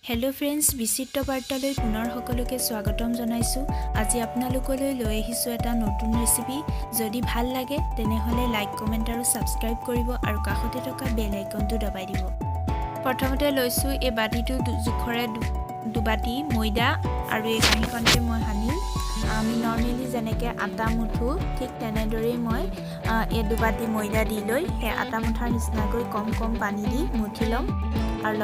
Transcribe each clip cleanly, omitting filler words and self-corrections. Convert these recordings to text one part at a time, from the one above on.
Hello' friends, বিচিত্ৰ বাৰ্তালৈ পুনৰ সকলোকে স্বাগতম জনাইছোঁ। আজি আপোনালোকলৈ লৈ আহিছোঁ এটা নতুন ৰেচিপি। যদি ভাল লাগে, তেনেহ'লে লাইক, কমেণ্ট আৰু ছাবস্ক্ৰাইব কৰিব আৰু কাষতে থকা বেল আইকনটো দবাই দিব। প্ৰথমতে লৈছোঁ এই বাতিটো জোখৰে দুবাতি ময়দা আৰু এই কাঁহীখনতে মই সানিম। আমি নৰ্মেলি যেনেকৈ আটা মুঠো, ঠিক তেনেদৰেই মই এই দুবাতি ময়দা দি লৈ সেই আটা মুঠাৰ নিচিনাকৈ কম কম পানী দি মুঠি ল'ম। আৰু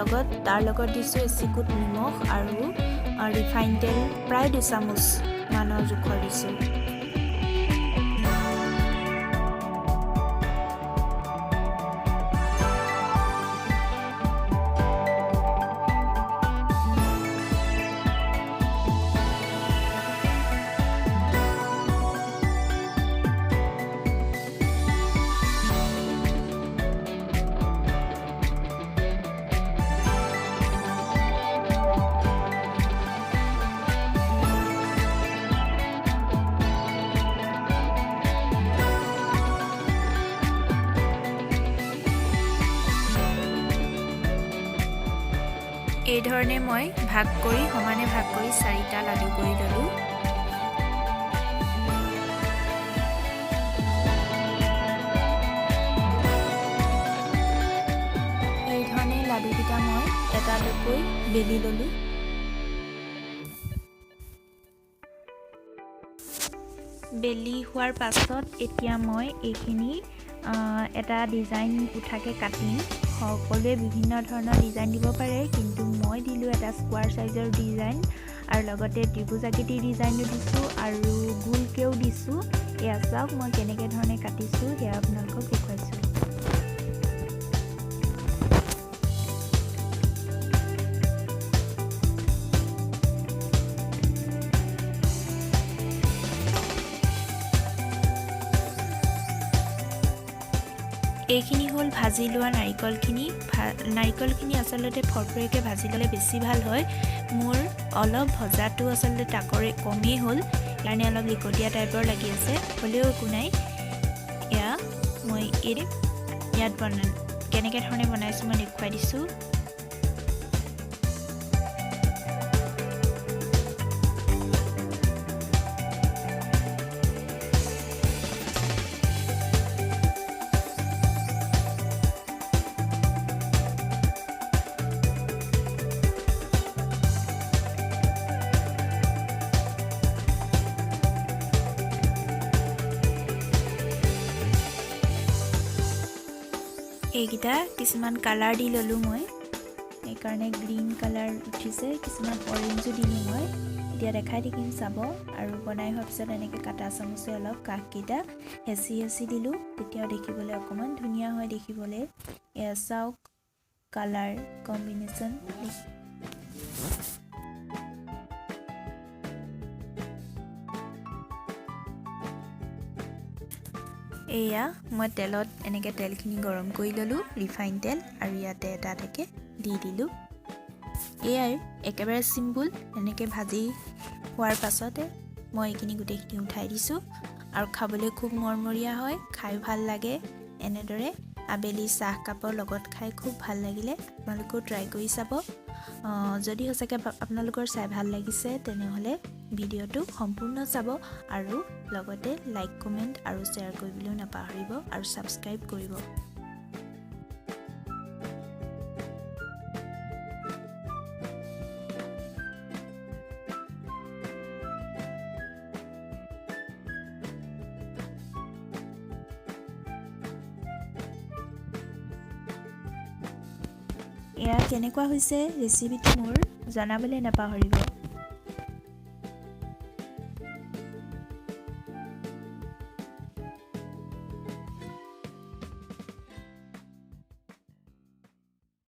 তাৰ লগত দিছোঁ এচিকুট নিমখ আৰু ৰিফাইন তেল প্ৰায় 2 চামুচ মানৰ জোখৰ দিছোঁ। এইধৰণে মই ভাগ কৰি, সমানে ভাগ কৰি চাৰিটা লাডু কৰি ল'লোঁ। এইধৰণে লাডুকেইটা মই এটা এটাকৈ বেলি ল'লোঁ। বেলি হোৱাৰ পাছত এতিয়া মই এইখিনি এটা ডিজাইন উঠাকৈ কাটিম। সকলোৱে বিভিন্ন ধৰণৰ ডিজাইন দিব পাৰে, কিন্তু মই দিলোঁ এটা স্কোৱাৰ চাইজৰ ডিজাইন আৰু লগতে ত্ৰিভুজ আকৃতিৰ ডিজাইনো দিছোঁ আৰু গোলকৈও দিছোঁ। এয়া চাওক, মই কেনেকৈ ধৰণে কাটিছোঁ সেয়া আপোনালোকক দেখুৱাইছোঁ। এইখিনি হ'ল ভাজি লোৱা নাৰিকলখিনি। নাৰিকলখিনি আচলতে ফৰফৰীয়াকৈ ভাজি ল'লে বেছি ভাল হয়। মোৰ অলপ ভজাটো আচলতে তাকৰে কমেই হ'ল, সেইকাৰণে অলপ লিকটীয়া টাইপৰ লাগি আছে। হ'লেও একো নাই। এয়া মই এই ইয়াত কেনেকৈ ধৰণে বনাইছোঁ মই দেখুৱাই দিছোঁ। এইকেইটা কিছুমান কালাৰ দি ল'লোঁ মই, সেইকাৰণে গ্ৰীণ কালাৰ উঠিছে। কিছুমান অৰেঞ্জো দিলোঁ মই। এতিয়া দেখাই থাকিম, চাব। আৰু বনাই হোৱাৰ পিছত এনেকৈ কাটা চামুচে অলপ কাষকেইটা হেঁচি হেঁচি দিলোঁ, তেতিয়াও দেখিবলৈ অকণমান ধুনীয়া হয় দেখিবলৈ। এয়া চাওক কালাৰ কম্বিনেশ্যন। এয়া মই তেলত এনেকৈ তেলখিনি গৰম কৰি ল'লোঁ, ৰিফাইন তেল, আৰু ইয়াতে এটা এটাকৈ দি দিলোঁ। এয়াই, একেবাৰে চিম্পুল। এনেকৈ ভাজি হোৱাৰ পাছতে মই এইখিনি গোটেইখিনি উঠাই দিছোঁ। আৰু খাবলৈ খুব মৰমৰীয়া হয়, খাই ভাল লাগে। এনেদৰে আবেলি চাহকাপৰ লগত খাই খুব ভাল লাগিলে। আপোনালোকেও ট্ৰাই কৰি চাব। যদি সঁচাকৈ আপোনালোকৰ চাই ভাল লাগিছে, তেনেহ'লে ভিডিঅ'টো সম্পূৰ্ণ চাব আৰু লগতে লাইক, কমেণ্ট আৰু শ্বেয়াৰ কৰিবলৈও নাপাহৰিব আৰু ছাবস্ক্ৰাইব কৰিব। এয়া কেনেকুৱা হৈছে ৰেচিপিটো মোৰ জনাবলৈ নাপাহৰিব।